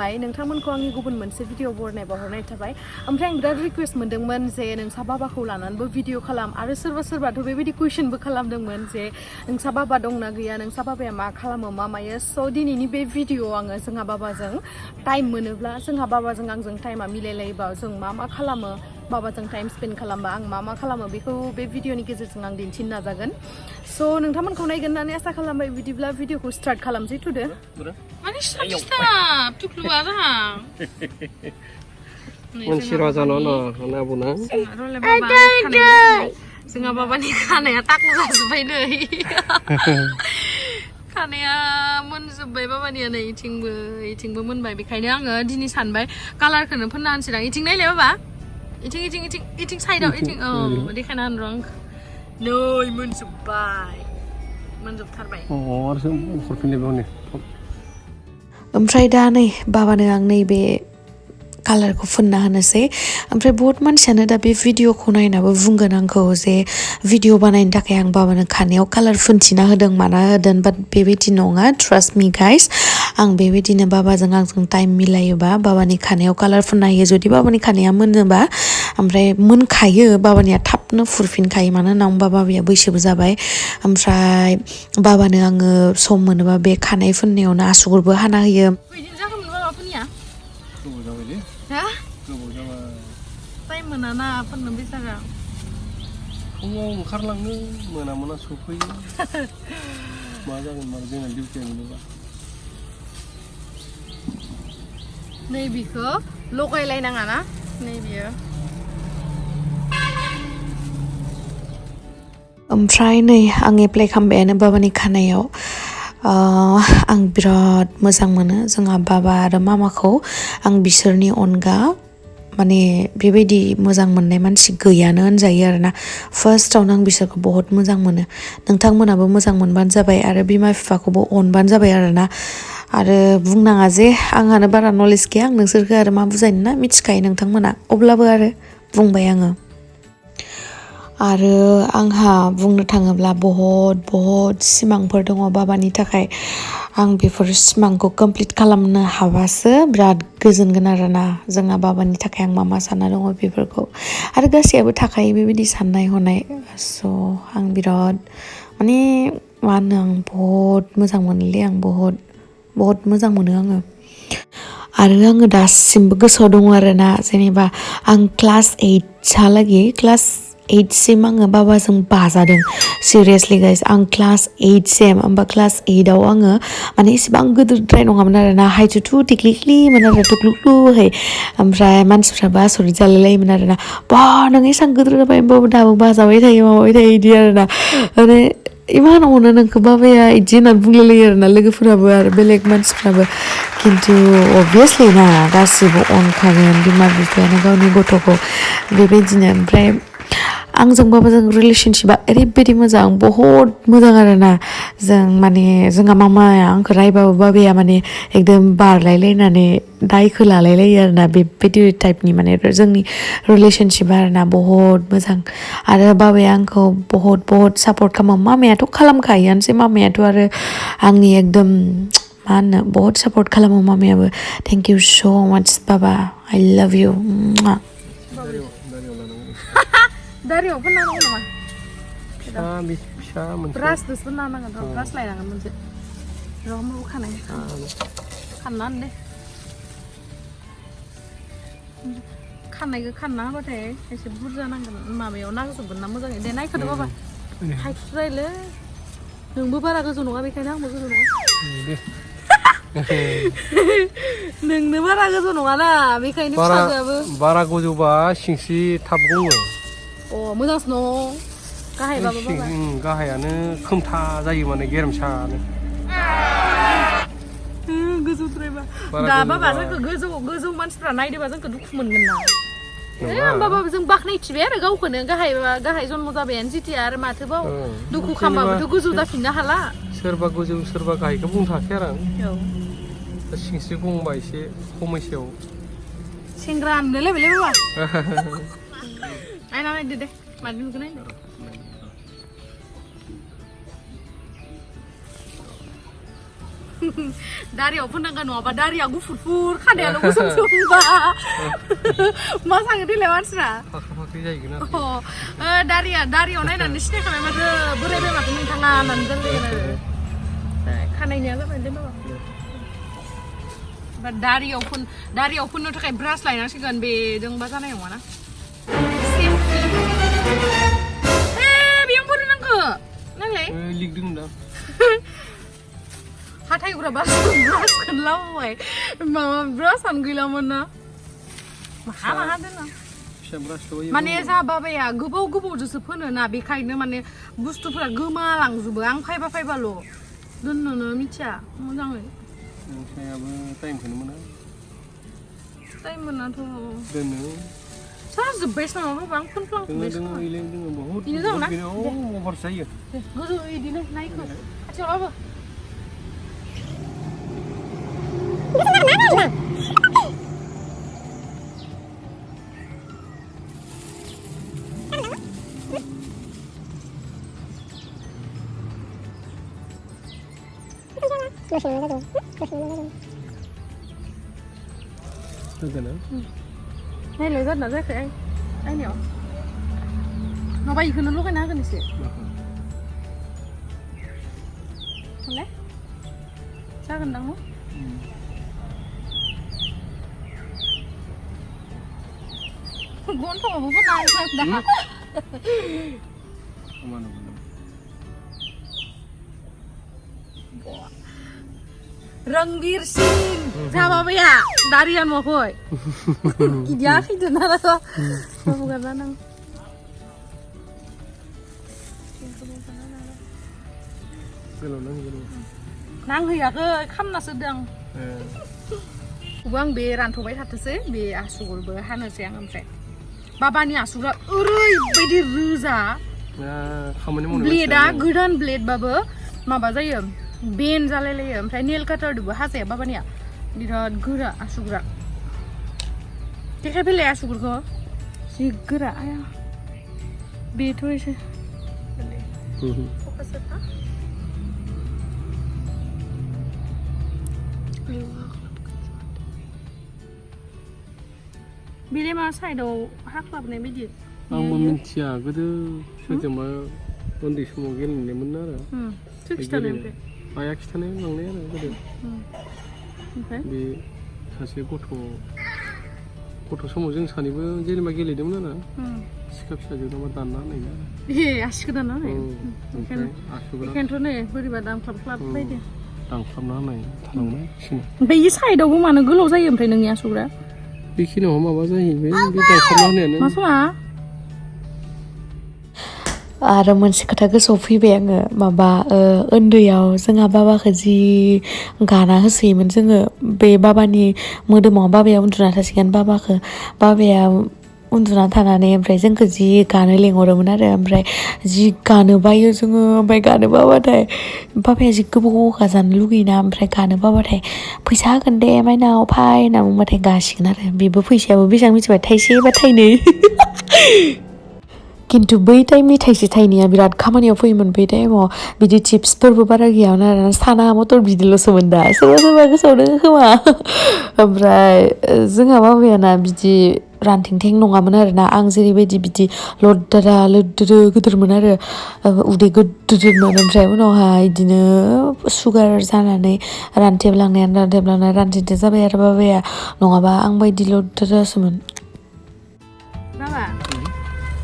खुलुमबाय नोंथांमोनखौ आंनि गुबुन मोनसे भिडिअ बरनाय बावहरनाय थाबाय ओमफ्राय आं बिराद रिक्वेस्ट मोनदोंमोन जे नोंसा बाबाखौ लानानैबो भिडिअ खालाम आरो सोरबाथ' बेबायदि कुइसनबो खालामदोंमोन जे नोंसा बाबा दंना गैया नोंसा बाबाया मा खालामो मा मायो स' दिनैनि बे भिडिअ आङो जोंहा बाबाजों टाइम मोनोब्ला जोंहा बाबाजों आंजों टाइमा मिलायलायोबा जों मा खालामो बाबाजों टाइम स्पेन्ड खालामबा आं मा खालामो बेखौ बे भिडिअनि गेजेरजों आं दिन्थिनो नाजागोन स' नोंथांमोनखौ नायगोन होननानै आसा खालामबाय बिदिब्ला भिडिअखौ स्टार्ट खालामसै थुदो माने स्टार्ट तुक्लुआ जाहा मोनसिरा जानो ना हना बुना जोंहा बाबानि खानाया टाकु जाजोब्बाय नै खानाया मोनजोब्बाय बाबानिया नै इथिंबो मोनबाय बेखायनो आङो दिनै सानबाय कालारखौनो फोनना होनसैदां इथिं नायलाय बाबा इथिं साइडआव इथिं औ देखायना होन र' नै मोनजोबथारबाय ओमफ्राय दा नै बाबानो आं नैबे कालारखौ फुनना होनोसै ओमफ्राय बहुत मानसियानो दा बे भिडिअखौ नायनाबो बुंगोन आंखौ जे भिडिअ बानायनो थाखाय आं बाबानो खानायाव कालार फुनथिना होदों माना होदों बाट बेबायदि नङा ट्रास्ट मी गाइस आं बेबायदिनो बाबाजों आंजों टाइम मिलायोबा बाबानि खानायाव कालार फुनना होयो जुदि बाबानि खानाया मोनोबा ओमफ्राय मोनखायो बाबानिया थाबनो फुरफिनखायो मानो होनना बुंबा बाबाया बैसोबो जाबाय ओमफ्राय बाबानो आङो सम मोनोबा बे खानाय फुननायावनो आसुगुरबो हाना होयो टाइम मोनाना फुननो बेसारा फुङाव ओंखारलांनो मोना सफैयो मा जागोन मा जोंना डिउटिया मोनोबा नैबेखौ लगायलायनाङा ना नैबेयो ओमफ्राय नै आं एप्लाइ खालामबायानो बाबानि खानायाव आं बिराद मोजां मोनो जोंहा बाबा आरो मामाखौ आं बिसोरनि अनगा माने बेबायदि मोजां मोननाय मानसि गैयानो होनजायो आरोना फार्स्टआवनो आं बिसोरखौ बहुत मोजां मोनो नोंथांमोनाबो मोजां मोनबानो जाबाय आरो बिमा बिफाखौबो अनबानो जाबाय आरोना आरो बुंनाङा जे आंहानो बारा नलेज गैया आं नोंसोरखौ आरो मा बुजायनो ना मिथिखायो नोंथांमोना अब्लाबो आरो बुंबाय आङो आरो आंहा बुंनो थाङोब्ला बहुत सिमांफोर दङ बाबानि थाखाय आं बेफोर सिमांखौ कमप्लिट खालामनो हाबासो बिराद गोजोनगोन आरोना जोंहा बाबानि थाखाय आं मा सानना दङ बेफोरखौ आरो गासैयाबो थाखायो बेबायदि साननाय हनाय स' आं बिराद माने मा होनो आं बहुत मोजां मोनोलै आं बहुत मोजां मोनो आङो आरो आङो दासिमबो गोसोआव दङ आरोना जेनेबा आं क्लास 8सिम आङो बाबाजों बाजादों सिरियासलि गाइस आं क्लास 8सिम होमबा क्लास 8आव आङो माने इसेबां गोदोरद्राय नङामोन आरोना हाइथुथु टिक्लिक्लिमोन आरो टुक्लुक्लुहै ओमफ्राय मानसिफ्राबो आसरित जालाय लायोमोन आरोना बा नों एसां गोदोर जाबाय होमबाबो दाबो बाजाबाय थायो माबाबाय थायो बिदि आरोना माने इमान अनो नोंखौ बाबाया बिदि होननानै बुंलायलायो आरोना लोगोफोराबो आरो बेलेग मानसिफ्राबो खिन्थु अभियासलि ना गासिबो अनखागोन बिमा बिफायानो गावनि गथ'खौ बेबायदिनो ओमफ्राय आंजों बाबाजों रिलेसनशिपा ओरैबायदि मोजां बहुत मोजां आरोना जों माने जोंहा मामाया आंखौ रायबाबो बाबाया माने एकदम बारलायलायनानै दायखौ लालायलायो आरोना बेबायदि टाइपनि माने जोंनि रिलेसनशिपा आरोना बहुत मोजां आरो बाबाया आंखौ बहुत सापर्ट खालामो मामायाथ' खालामखायोआनोसै मामायाथ' आरो आंनि एकदम मा होनो बहुत सापर्ट खालामो मामायाबो थेंक इउ स' माच बाबा आइ लाभ इउ दारियाव फोनना नांगौ नामा फिसा मोनसे ब्रासजोंसो फोनना नांगोन र' ब्रास लायनांगोन मोनसे र' होमबाबो खानाय खानना होन दे खाननायखौ खानना होबाथाय एसे बुरजा नांगोन माबायाव नांजोबगोन ना मोजाङै दे नायखादो बाबा हाइट जायोलै नोंबो बारा गोजौ नङा बेखायनो आंबो गोजौ नङा नोंनो बारा गोजौ नङाना बेखायनो फिसाजोआबो बारा गोजौबा सिंस्रि थाब गङो मोजांसो न' गाहायबाबो बाबा गाहायानो खोमथा जायो माने गेरेमसानो गोजौद्रायबा दा बाबा जोंखौ गोजौ मानसिफ्रा नायदोबा जोंखौ दुखु मोनगोन ना होमबाबो जों बाख्नायथिबाय आरो गावखौनो गाहाय जन्म जाबायानो जिथिया आरो माथोबाव दुखु खालामबाबोथ' गोजौ जाफिननो हाला सोरबा गोजौ सोरबा गाहायखौ बुंनो थाखाय आरो आं सिंस्रि गंबा एसे खमैसेयाव सेंग्रा नुलायलायबायलै बाबा नायना नायदो दे मादै नुगोन नायदो दारियाव फोनांगोन नङाबा दारिया गुफुर खानायाल' गोसोम सोमबा मा सानो देलाय मानसिफ्रा फाख्रि जाहैगोन आरो दारियाव नायनानै सिनायखाबाय माथो बोरायबाय माथो नोंथाङा होननानै दोनलायगोन आरो खानायनिया जाबाय दे बाबा दारियाव फोननो थाखाय ब्रास लायनांसिगोन बेजोंबा जानाय नङाना बेयाव बोरै नांगो नांलाय लिकदों दा हाथायग्रा ब्रासखौनो लाबोबाय माबा ब्रासानो गैलामोन ना माहा दोना माने जा बाबाया गोबावजोंसो फोनो ना बेखायनो माने बुस्थुफोरा गोमालांजोबो आं फायबाल' दोननोनो मिथिया मोजाङै टाइमखौनो मोना टाइम मोनाथ' दोनो जाजोब्बायसो नामा बाबा आं फोनफ्लांजोब्बाय दोङो बहुत बिदिनो दं ना अभार जायो गोजौ बिदिनो नायखो खाथियाव लाबो नायलाय जादोंना जायाखै आंनियाव माबा इखौनो लगायना होगोन एसे होनलाय जागोनदां न' गन्थंआवबो फोनना रणवीर सिंह जाबाबाया दारियान माखै गिदिया खैदोना बाबुगारना नों नांहैयाखै खामनासो दों आं बे रानथ'बाय थाथोसै बे आसुगुरबो हानोसै आं ओमफ्राय बाबानि आसुगुरा ओरैबायदि रोजा ब्लेडआ गोदान ब्लेडबाबो माबा जायो बेन जालायलायो ओमफ्राय नेल काटारदोबो हाजाया बाबानिया बिराद गोरा आसुगुरा देखाय फैलाय आसुगुरखौ जि गोरा आया बेथ' एसे बेलाय मा साइडआव हाख्लाबनाय बायदि आंबो मिथिया गोदो सोरजोंबा उन्दै समाव गेलेनायमोन आरो आइया खिथानाय लांनाय आरो गोदो बे सासे गथ' समाव जों सानैबो जेनेबा गेलेदोंमोन आरो सिखा फिसाजों नामा दानना होनाय आसिखौ दानना होनाय बेखायनोथ' नै बोरैबा दानख्लाब बायदि दानख्लाबना होनाय थालांबाय ओमफ्राय बे साइडआवबो मानो गोलाव जायो ओमफ्राय नोंनि आसुगुरा बेखिनियाव माबा जाहैबाय बे दानख्लाबना होनायानो मा समा आरो मोनसे खोथा गोसोआव फैबाय आङो माबा उन्दैयाव जोंहा बाबाखौ जि गाना होसोयोमोन जोङो बे बाबानि मोदोमाव बाबाया उन्दुना थासिगोन बाबाया उन्दुना थानानै ओमफ्राय जोंखौ जि गानो लेंहरोमोन आरो ओमफ्राय जि गानो बायो जोङो ओमफ्राय गानो बाबाथाय बाबाया जि गोबाव जानो लुगैयोना ओमफ्राय गानो बाबाथाय फैसा होगोन दे माइनाव फाय होनना बुंबाथाय गासिगोन आरो बेबो फैसायाबो बेसेबां मिथिबाय थाइसे बा थाइनै खिन्थु बै टाइमनि थाइसे थाइनैया बिराद खामानियाव फैयोमोन बै टाइमाव बिदि चिप्सफोरबो बारा गैयामोन आरो साना मटर बिदिल'सोमोन दा सोरबा गोसोआव दङ खोमा ओमफ्राय जोंहा बाबायाना बिदि रानथेंथें नङामोन आरोना आं जेरैबायदि बिदि लद्रा लोद्रो गिदिरमोन आरो उदै गिदिरमोन ओमफ्राय उनावहाय बिदिनो सुगार जानानै रानथेंथें जाबाय आरो बाबाया नङाबा आं बायदि लद्रासोमोन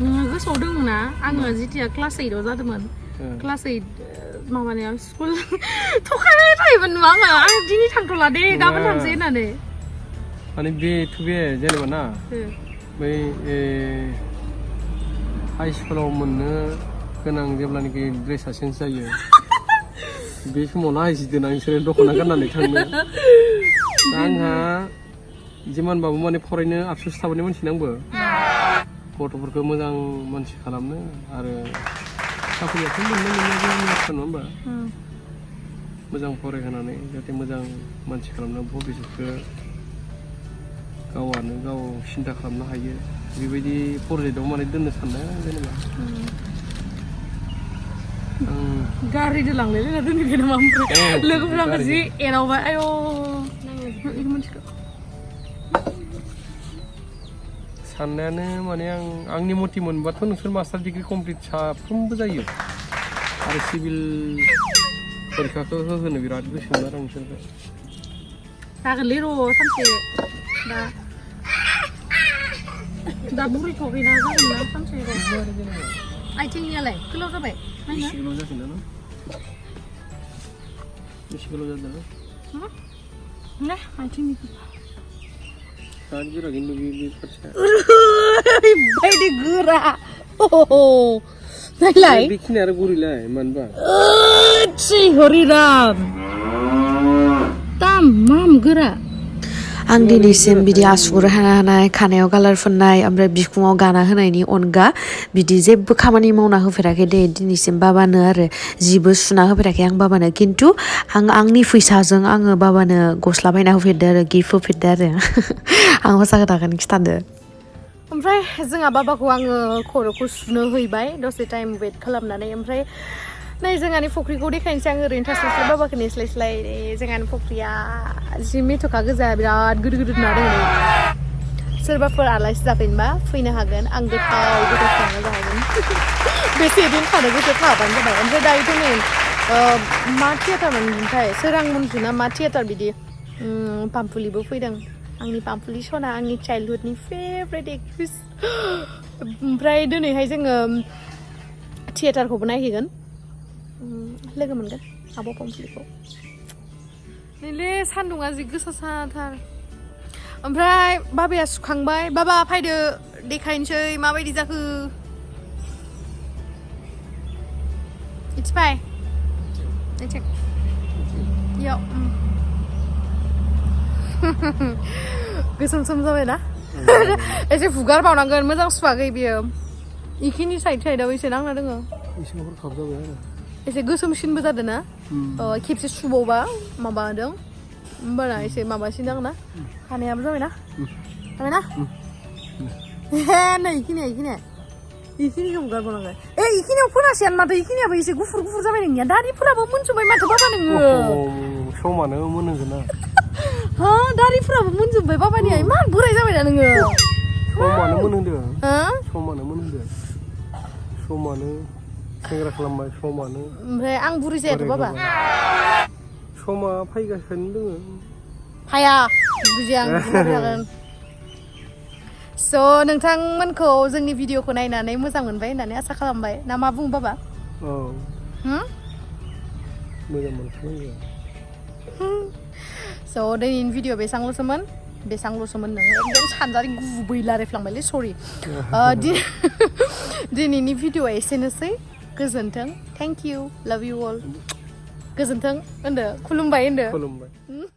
नोङो गोसोआव दङ ना आङो जेथिया क्लास 8आव जादोंमोन क्लास 8 माबानायाव स्कुल थखायबाय थायोमोन नङा आङो दिनै थांथ'ला दे गाबोन थांसै होननानै माने बेथ' बे जेनेबा ना बै हाइ स्कुलाव मोननो गोनां जेब्लानाखि ड्रेसा चेन्ज जायो बे समाव नायजिदों आं बिसोरो दख'ना गाननानै थांनो आंहा जिमानबाबो माने फरायनो आफसुस थाबोनाय मोनथिनांबो गथ'फोरखौ मोजां मानसि खालामनो आरो साख्रियाथ' मोननाय नङा होमबा मोजां फरायहोनानै जाहाथे मोजां मानसि खालामनो भबिसतखौ गावआनो गाव सिन्था खालामनो हायो बेबायदि प्रजेक्टआव माने दोननो सानदों जेनेबा गारिजों लांलायलायना दोनहैबाय नामा ओमफ्राय लोगोफोरा जि एरावबाय आयौ बेखौ मिथिगौ साननायानो माने आंनि मथे मोनबाथ' नोंसोर मास्टार डिग्री कमप्लिट साफ्रोमबो जायो आरो सिभिल परिखाखौ होनो बिराद गोसोमोन आरो नोंसोरखौ जागोनलै र' सानसे दा बुरैथ'गैना जागोन ना सानसे र' आइथिंनियालाय गोलाव जाबाय बेसे गोलाव जाखोना ना बेसे गोलाव जादों ना आइथिंनिखौ सात गोरा खिन्थु बे फारसेया ओरैबायदि गोरा नायलाय बेखिनि आरो गुरैलाय मानोबा ओइ हरिराम तामाम गोरा आं दिनैसिम बिदि आसुगुर हानाय खानायाव कालार फुननाय ओमफ्राय बिखुङाव गाना होनायनि अनगा बिदि जेबो खामानि मावना होफेराखै दे दिनैसिम बाबानो आरो जिबो सुना होफेराखै आं बाबानो खिन्थु आं आंनि फैसाजों आङो बाबानो गस्ला बायना होफेरदो आरो गिफ्ट होफेरदो आरो आं हसा खोथाखौनो खिथादो ओमफ्राय जोंहा बाबाखौ आङो खर'खौ सुनो हैबाय दसे टाइम वेट खालामनानै ओमफ्राय नै जोंहानि फुख्रिखौ देखायनोसै आं ओरैनो थास्लायस्लाय बाबाखौ नेस्लायस्लाय जोंहानि फुख्रिया जि मेथ'खा गोजा बिराद गिदिर गिदिर ना दङ सोरबाफोर आलासि जाफैनोबा फैनो हागोन आं गोथाव गोथाव संना जाहोगोन बेसे दिन थानो गोसो थाबानो जाबाय ओमफ्राय दायोथ' नै मा थियेटार मोनथाय सोरां मोनसु ना मा थियेटार बिदि पामपुलिबो फैदों आंनि पामपुलि सना आंनि चाइल्डहुडनि फेभरेट एक्ट्रेस ओमफ्राय दिनैहाय जोङो थियेटारखौबो नायहैगोन लोगो मोनगोन आब' पामपुलिखौ नैलै सान्दुङा जि गोसा साथार ओमफ्राय बाबाया सुखांबाय बाबा फैदो देखायनोसै माबायदि जाखो इट्स फाइ याव गोसोम सोम जाबाय ना एसे हुगार बावनांगोन मोजां सुवाखै बियो इखिनि साइडआव एसे नांना दोङो एसे हरखाब जाबाय आरो एसे गोसोमसिनबो जादों ना खेबसे सुबावबा माबादों होमबाना एसे माबासिन जागोन ना खानायाबो जाबायना नै इखिनिखौ हुगारबावनांगोन इखिनियाव फोनासेयानो माथो इखिनियाबो एसे गुफुर गुफुर जाबाय नोंनिया दारिफोराबो मोनजोब्बाय माथो बाबा नोङो समानो मोनहोगोन ना हा दारिफोराबो मोनजोब्बाय बाबानिया इमान बोराय जाबायना नोङो समानो मोनहोदों समानो सेंग्रा खालामबाय समानो ओमफ्राय आं बुरि जायाथ' बाबा समा फैगासिनो दोङो हाया बुजिया आं जागोन स' नोंथांमोनखौ जोंनि भिडिअखौ नायनानै मोजां मोनबाय होननानै आसा खालामबाय ना मा बुङो बाबा मोजां मोनखायो स' दिनैनि भिडिअ बेसांल'सोमोन नोङो एकदम सानजारि गुबै रायज्लायफ्लांबायलै सरि दिनैनि भिडिअआ एसेनोसै गोजोन्थों थेंक इउ लाभ इउ अल गोजोन्थों होनदो खुलुमबाय होनदो